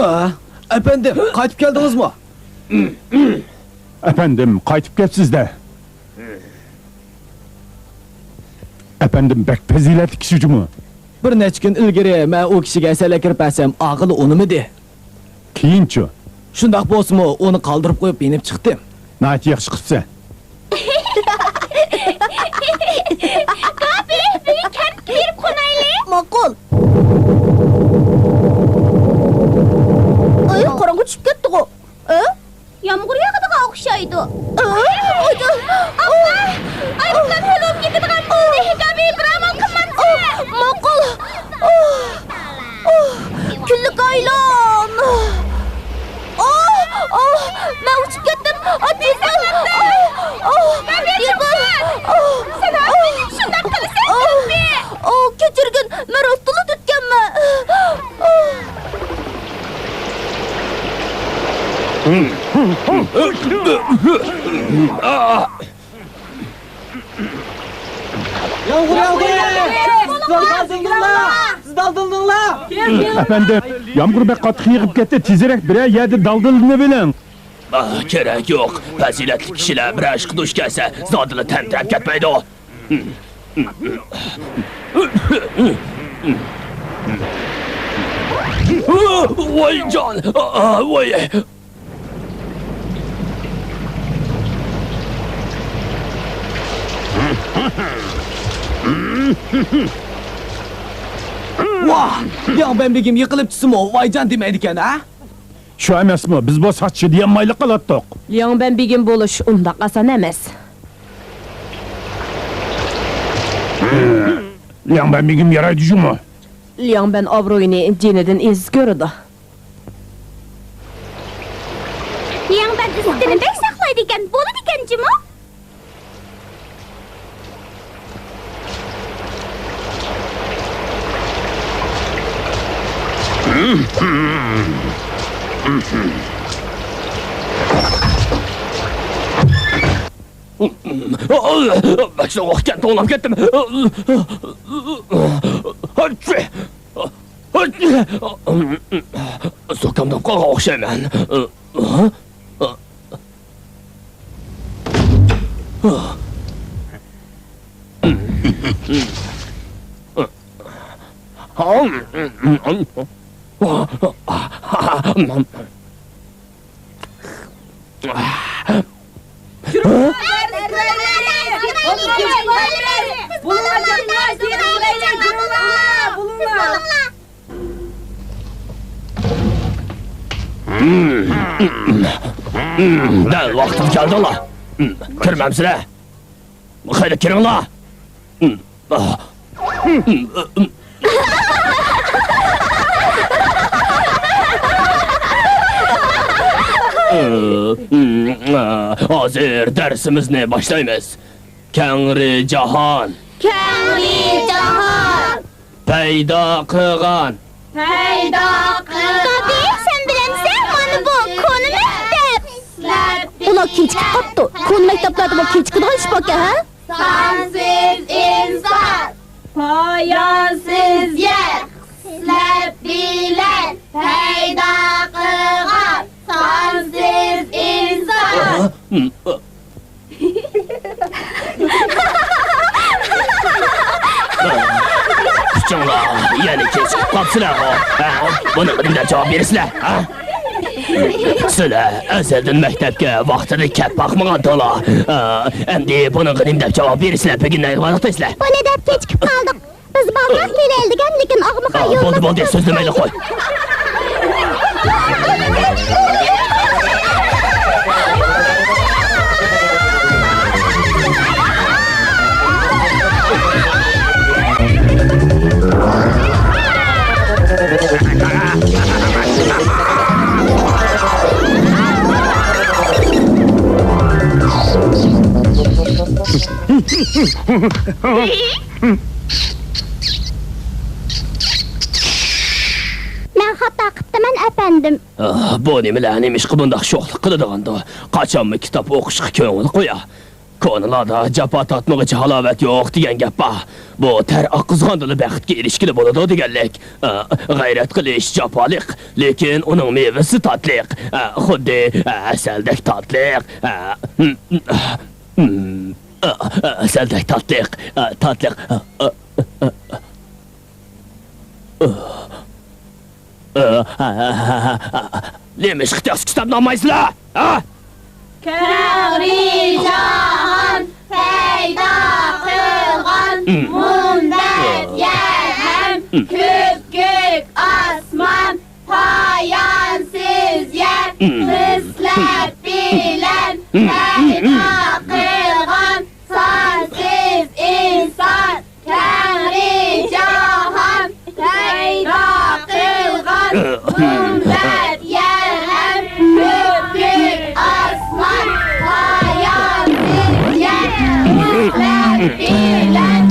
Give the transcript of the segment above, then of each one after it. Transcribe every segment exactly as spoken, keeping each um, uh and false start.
ئا، ئەپەندىم، قايتىپ كەلدىڭىزمۇ؟ ئەپەندىم، قايتىپ كەپسىز-دە. ئەپەندىم، بەك پەزىلەتلىك كىشى جۇمۇ. بىر نەچچە كۈن ئىلگىرى مەن ئۇ كىشىگە ھەسەللەر كىرىپ بەرسەم، ئاغىلى ئۇنىمىدى. كېيىنچۇ؟ شۇنداق بولسىمۇ، ئۇنى قالدۇرۇپ قويۇپ يېنىپ چىقتىم. ناھايىتى ياخشى قىپسەن. گاپى، بۈگۈن كەنتكە بېرىپ قونايلى. ماقۇل. ئاي، قاراڭغۇ چۈشۈپ كەتتىغۇ. ئە؟ يامغۇر ياغىدىغان ئوخشايدۇ. ئە؟ ئايجان. ئاپا! ئايروپىلان ھۆلۈم كېتىدىغان بولدى. گاپى، بىر ئامال قىلمامسىز؟ ماقۇل. ئوھ، كۈنلۈك ئايلان. ئوھ، ئوھ، مەن ئۇچۇپ كەتتىم. ئاچچىقتىن. ئوھ، ئوھ، يېقىن. ئوھ، ئوھ. شۇنداق قىلىسەن، ئوھ، ئوھ، كەچۈرگىن. مەن راستلا تۈتكەنمەن. ئوھ. يامغۇر ياغدى! سىز دالدىلدىڭلار! سىز دالدىلدىڭلار! ئەپەندىم، يامغۇر بەك قاتتىق يېغىپ كەتتى، تېزرەك بىرەر يەردە دالدىللىنىۋېلىڭ. ئاھ، كېرەك يوق، پەزىلەتلىك كىشىلەر بىرەر ئىشقا دۇچ كەلسە، زادىلا تەمتىرەپ كەتمەيدۇ. ۋايجان! ۋاي! ۋاھ! لياڭبەن بېگىم يىقىلىپ چۈشسىمۇ ۋايجان دېمەيدىكەن، ھە؟ شۇ ئەمەسمۇ، بىز بولساق چىدىيالمايلا قالاتتۇق. لياڭبەن بېگىم بولۇش ئۇنداق ئاسان ئەمەس. لياڭبەن بېگىم يارايدۇ جۇمۇ. لياڭبەن ئابرۇيىنى جېنىدىن ئېزىز كۆرىدۇ. لياڭبەن ئىززىتىنى بەك ساقلايدىكەن، بولىدىكەن جۇمۇ. بەك سوغۇقكەن، توڭلاپ كەتتىم. زۇكامداپ قالغان ئوخشايمەن. دەل ۋاقتىدا كەلدىڭلار. كىرمەمسىلەر؟ خېلى كىرىڭلار. ھازىر دەرسىمىزنى باشلايمىز. كەڭرى جاھان. كەڭرى جاھان. پەيدا قىلغان. پەيدا قىلغان. گاپى، سەن بىلەمسەن، مانا بۇ كونا مەكتەپ. ئۇلار كېچىكىپ قاپتۇ. كونا مەكتەپلەردىمۇ كېچىكىدىغان ئىش باركەن، ھە؟ سانسىز ئىنسان. پايانسىز يەر. خىسلەت بىلەن پەيدا قىلغان سانسىز ئىنسان. ئۇچۇڭلار، يەنە كېچىكىپ قاپسىلەرغۇ. ھە؟ بۇنىڭغا نېمە دەپ جاۋاب بېرىسىلەر؟ ھە؟ سىلەر ئەزەلدىن مەكتەپكە ۋاقتىدا كەپ باقمىغانتىڭلار. ئە، ئەمدى بۇنىڭغا نېمە دەپ جاۋاب بېرىسىلەر؟ بۈگۈن نەگە بارلىقتىسىلەر؟ بۇنى دەپ كېچىكىپ قالدۇق. بىز بالدۇرراق كېلەيلى دېگەن، لېكىن ئاغمىقاي يولىمىزنى بولدى، بولدى، سۆزلىمەيلى قوي. مەن خاتا قىپتىمەن، ئەپەندىم. ئاھ، بۇ نېمىلەر، نېمىشقا بۇنداق شوخلۇق قىلىدىغاندۇ؟ قاچانمۇ كىتاب ئوقۇشقا كۆڭۈل قويا. كونىلاردا جاپا تارتمىغۇچە ھالاۋەت يوق دېگەن گەپ بار. بۇ تەر ئاققۇزغاندىلا بەختكە ئېرىشكىلى بولىدۇ دېگەنلىك. ئە، غەيرەت قىلىش جاپالىق، لېكىن ئۇنىڭ مېۋىسى تاتلىق. ئە، خۇددى، ئە، ھەسەلدەك تاتلىق. ئە، ھم، ھم، ئە، ئە، ھەسەلدەك تاتلىق. ئە، تاتلىق. ئە، ئە، ئە، ئە. نېمىشقا تەخسە كىتابنى ئالمايسىلەر؟ ھە؟ كەڭرىجاھان پەيدا قىلغان مۇنبەت يەر ھەم كۆپكۆك ئاسمان، پايانسىز يەر خىسلەت بىلەن پەيدا قىلغان سانسىز ئىنسان. كەڭرىجاھان پەيدا قىلغان گۈمبەت يەر ھەم كۆپكۆك ئاسمان، پايانسىز يەر خىسلەت بىلەن.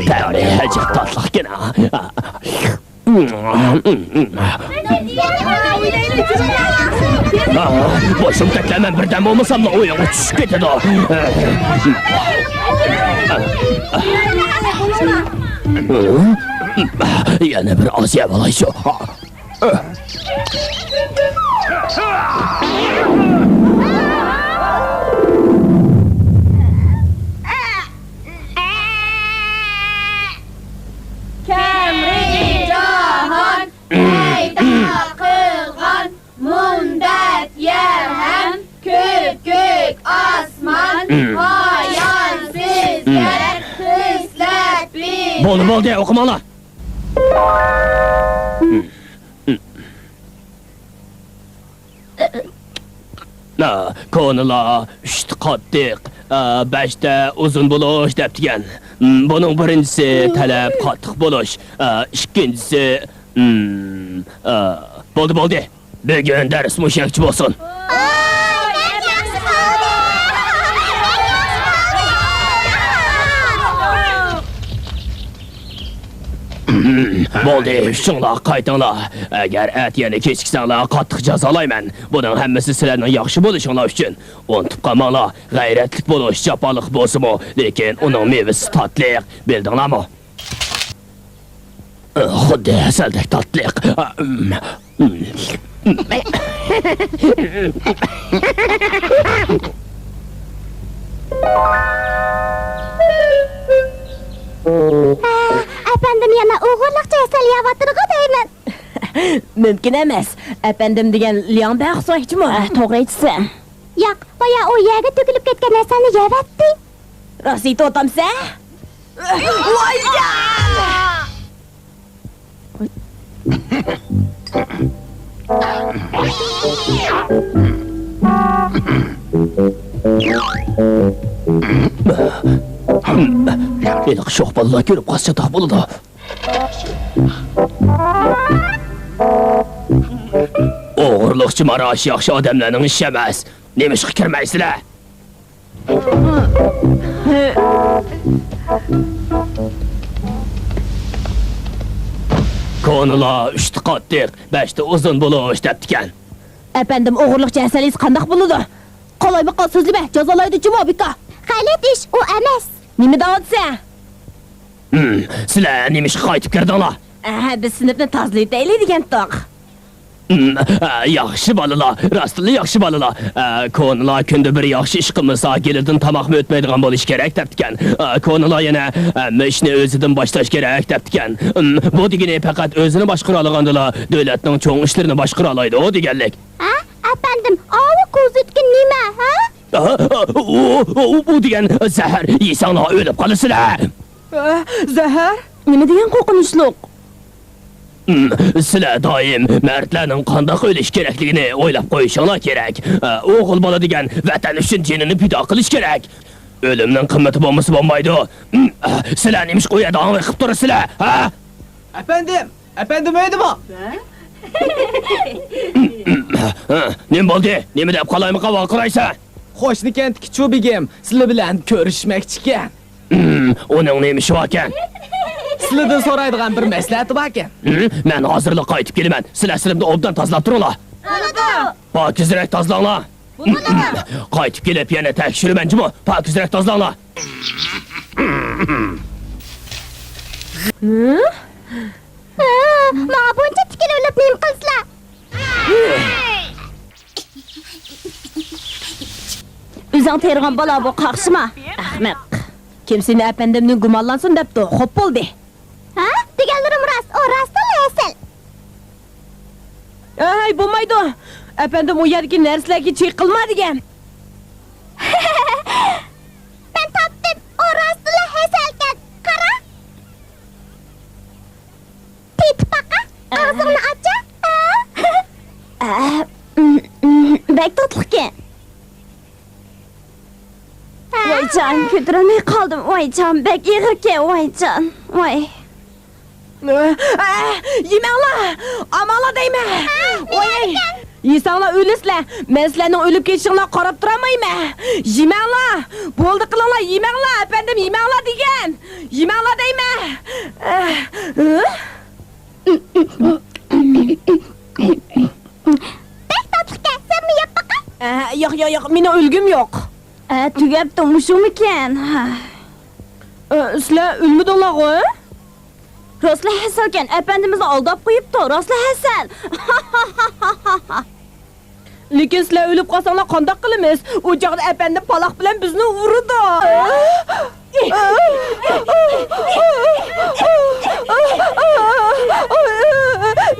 تەمى ئەجەب تاتلىقكەن ھە. بوشۇم تەكلەمەن، بىردەم بولمىساملا ئويۇنغا چۈشۈپ كېتىدۇ. يەنە بىر ئاز يەۋالايچۇ. كەڭرى جاھان پەيدا قىلغان مۇنبەت يەر ھەم كۆپكۆك ئاسمان، پايانسىز يەر خىسلەت بىلەن. بولدى، بولدى، ئوقۇماڭلار. كونىلار ئۈچتە قاتتىق، بەشتە ئۇزۇن بولۇش دەپتىكەن. بۇنىڭ بىرىنچىسى تەلەپ قاتتىق بولۇش، ئىككىنچىسى، بولدى، بولدى. بۈگۈن دەرس مۇشۇ يەرگىچە بولسۇن. بولدى، ئۈچۈڭلار قايتىڭلار. ئەگەر ئەتە يەنە كېچىكسەڭلار، قاتتىق جازالايمەن. بۇنىڭ ھەممىسى سىلەرنىڭ ياخشى بولۇشۇڭلار ئۈچۈن. ئۇنتۇپ قالماڭلار، غەيرەتلىك بولۇش جاپالىق بولسىمۇ، لېكىن ئۇنىڭ مېۋىسى تاتلىق. بىلدىڭلارمۇ؟ خۇددى ھەسەلدەك تاتلىق. ئەپەندىم يەنە ئوغرىلىقچە ھەسەل يەۋاتىدىغۇ دەيمەن. مۇمكىن ئەمەس. ئەپەندىم دېگەن لياڭ بەخۇسۇڭ ئىچىمۇ؟ ھە، توغرا ئېيتىسەن. ياق، بايا ئۇ يەرگە تۆكۈلۈپ كەتكەن ھەسەلنى يەۋەتتى. راست ئېيتىۋاتامسەن؟ ۋاي جان! ھېلىقى شوخ بالىلار كۆرۈپ قالسا چاتاق بولىدۇ. ئوغرىلىقچە ماراش ياخشى ئادەملەرنىڭ ئىشى ئەمەس. نېمىشقا كىرمەيسىلەر؟ كونىلار ئۈچتە قاتتىق، بەشتە ئۇزۇن بولۇش دەپتىكەن. ئەپەندىم، ئوغرىلىقچە ھەسەل يېسە قانداق بولىدۇ؟ قالايمىقان سۆزلىمە، جازالايدۇ جۇمۇ بىكا. غەلىتە ئىش ئۇ ئەمەس. نېمە دەۋاتىسەن؟ ھىم، سىلەر نېمىشقا قايتىپ كىردىڭلار؟ ئەھە، بىز سىنىپنى تازىلىۋېتەيلى دېگەنتۇق. ھىم، ئە، ياخشى بالىلار، راستلا ياخشى بالىلار. ئە، كونىلار كۈندە بىر ياخشى ئىش قىلمىسا، گېلىدىن تاماقمۇ ئۆتمەيدىغان بولۇش كېرەك دەپتىكەن. ئە، كونىلار يەنە، ئە، ھەممە ئىشنى ئۆزىدىن باشلاش كېرەك دەپتىكەن. ھىم، بۇ دېگىنى پەقەت ئۆزىنى باشقۇرالىغاندىلا دۆلەتنىڭ چوڭ ئىشلىرىنى باشقۇرالايدۇ دېگەنلىك. ھە، ئەپەندىم، ئاۋۇ كوزىدىكى نېمە، ھە؟ ئۇ، ئۇ، ئۇ، بۇ دېگەن زەھەر، يېسەڭلار ئۆلۈپ قالىسىلەر. ئە، زەھەر؟ نېمە دېگەن قورقۇنچلۇق؟ ھىم، سىلەر دائىم مەردلەرنىڭ قانداق ئۆلۈش كېرەكلىكىنى ئويلاپ قويۇشۇڭلار كېرەك. ئە، ئوغۇل بالا دېگەن ۋەتەن ئۈچۈن جېنىنى پىدا قىلىش كېرەك. ئۆلۈمنىڭ قىممىتى بولمىسا بولمايدۇ. ھىم، ئە، سىلەر نېمىشقا ئۇ يەردە ئاڭ بېقىپ تۇرىسىلەر، ھە؟ ئەپەندىم! ئەپەندىم ئۆيدىمۇ؟ ھە؟ نېمە بولدى؟ نېمە دەپ قالايمىقان ۋارقىرايسەن؟ قوشنا كەنتتىكى چۇ بېگىم سىلەر بىلەن كۆرۈشمەكچىكەن. ھىم، ئۇنىڭ نېمە ئىشى باركەن؟ سىلەردىن سورايدىغان بىر مەسلىھەتى باركەن. ھىم، مەن ھازىرلا قايتىپ كېلىمەن. سىلەر سىنىپنى ئوبدان تازىلاپ تۇرۇڭلار. بولىدۇ. پاكىزراق تازىلاڭلار. بولىدۇ. قايتىپ كېلىپ يەنە تەكشۈرىمەن جۇمۇ. پاكىزراق تازىلاڭلار. ھە؟ ھە، ماڭا بۇنچە تىكىلىۋېلىپ نېمە قىلىسىلەر؟ ئۆزۈڭ تېرىغان بالا بۇ، قاقشىما. ئەخمەق. كىم سېنى ئەپەندىمنى گۇمانلانسۇن دەپتۇ؟ خوپ بولدى. ھە؟ دېگەنلىرىم راست، ئۇ راستلا ھەسەل. ھەي، بولمايدۇ. ئەپەندىم ئۇ يەردىكى نەرسىلەرگە چېقىلما دېگەن. مەن تاپتىم، ئۇ راستلا ھەسەلكەن. قارا. تېتىپ باقا، ئاغزىڭنى ئاچا. ئە، ئە، ئىم، ئىم، بەك تاتلىقكەن. ۋايجان، كۆتۈرەلمەي قالدىم. ۋايجان، بەك ئېغىركەن. ۋايجان، ۋاي. ئە، يېمەڭلار، ئامالا دەيمەن. ۋاي. يېسەڭلار ئۆلىسىلەر. مەن سىلەرنىڭ ئۆلۈپ كېتىشىڭلارغا قاراپ تۇرالمايمەن. يېمەڭلار. بولدى قىلىڭلار، يېمەڭلار. ئەپەندىم، يېمەڭلار دېگەن. يېمەڭلار دەيمەن. ئە، ھە؟ بەك تاتلىقكەن، سەنمۇ يەپ باقاي. ئە، ياق، ياق، ياق، مېنىڭ ئۈلگۈم يوق. ئە، تۈگەپتۇ، مۇشۇمىكەن؟ ھە. ئە، سىلەر ئۆلمىدىڭلارغۇ؟ راستلا ھەسەلكەن، ئەپەندىمىزنى ئالداپ قويۇپتۇ، راستلا ھەسەل. لېكىن سىلەر ئۆلۈپ قالساڭلار قانداق قىلىمىز؟ ئۇ چاغدا ئەپەندىم پالاق بىلەن بىزنى ئۇرىدۇ.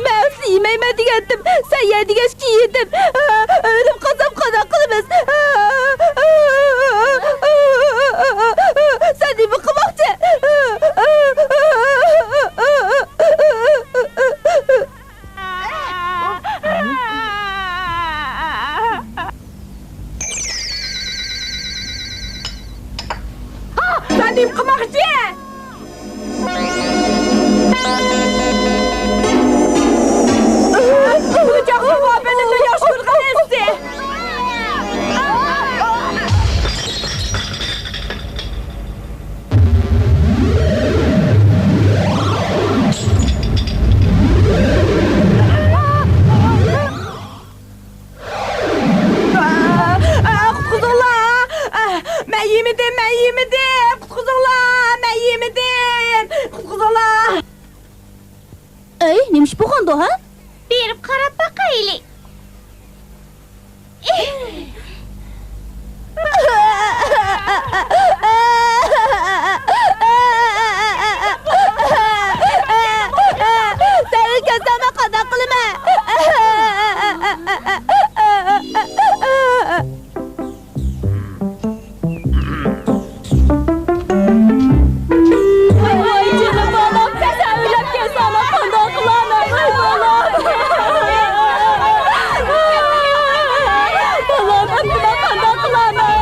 مەن سېنى يېمەيمەن دېگەنتىم، سەن يە دېگەچكە يېدىم. ئۆلۈپ قالسام قانداق قىلىمىز؟ سەن نېمە قىلماقچى؟ سەن نېمە قىلماقچى؟ بۇ چاغدا مۇئەپپەنىمنى ياخشى كۆرىدىغان ئەمەستى. ئا، ئا، قۇتقۇزۇڭلار! ئا، مەن يېمىدىم، مەن يېمىدىم! قۇتقۇزۇڭلار! مەن يېمىدىم! قۇتقۇزۇڭلار! ئەي، نېمە ئىش بولغاندۇ، ھە؟ بېرىپ قاراپ باقايلى. سەن ئۆلۈپ كەتسەڭمۇ قانداق قىلىمەن؟ ۋاي، ۋاي، جېنىم بالام، سەن ئۆلۈپ كەتسەڭمۇ قانداق قىلارمەن، ۋاي بالام. بالام، ئەمدى مەن قانداق قىلارمەن؟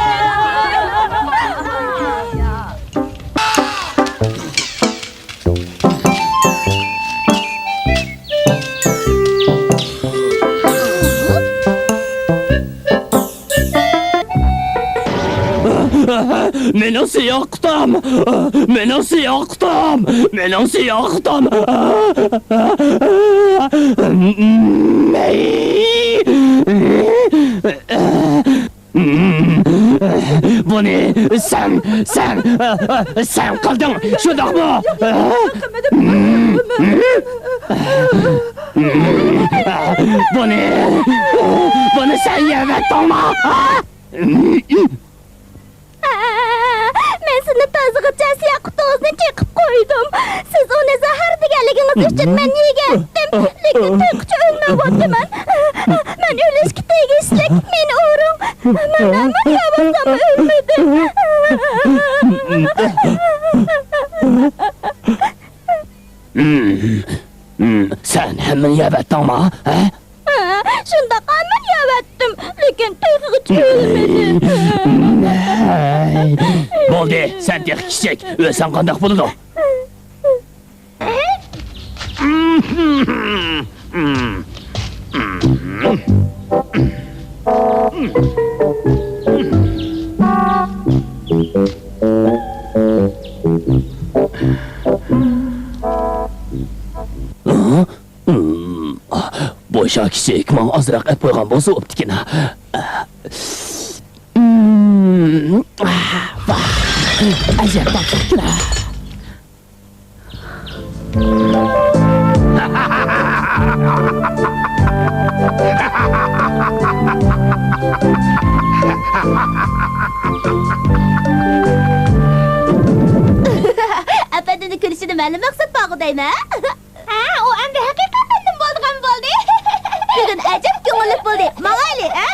مېنىڭ سىياقتام! مېنىڭ سىياقتام! مېنىڭ سىياقتام! بۇنى سەن، سەن، سەن قىلدىڭ، شۇنداقمۇ؟ بۇنى، بۇنى سەن يەۋەتتىڭما؟ مەن سىزنى تازىغىچە سىياق قۇتىڭىزنى چېقىپ قويدۇم. سىز ئۇنى زەھەر دېگەنلىكىڭىز ئۈچۈن مەن يېگەنتىم. لېكىن تۇيۇققىچە ئۆلمەيۋاتىمەن. مەن ئۆلۈشكە تېگىشلىك. مېنى ئۇرۇڭ. مەن ھەممە يەۋاتسام ئۆلمىدىم. سەن ھەممىنى يەۋەتتىڭما، ھە؟ ھە، شۇنداق، ھەممىنى يەۋەتتىم، لېكىن تېخىغىچە ئۆلمىدى. بولدى، سەن تېخى كىچىك، ئۆلسەڭ قانداق بولىدۇ؟ چاكىشىك ماڭا ئازراق ئەپ قويغان بولسا بوپتىكەن. ئەجەب تاتلىقكەن. ئەپەندىمنىڭ كۈلۈشىدە مەلۇم مەقسەت بارغۇ دەيمەن. ھە، ئۇ ئەمدى ھەقىقەتەن نېمە بولىدىغان بولدى. بۈگۈن ئەجەب كۆڭۈللۈك بولدى. ماڭايلى، ھە؟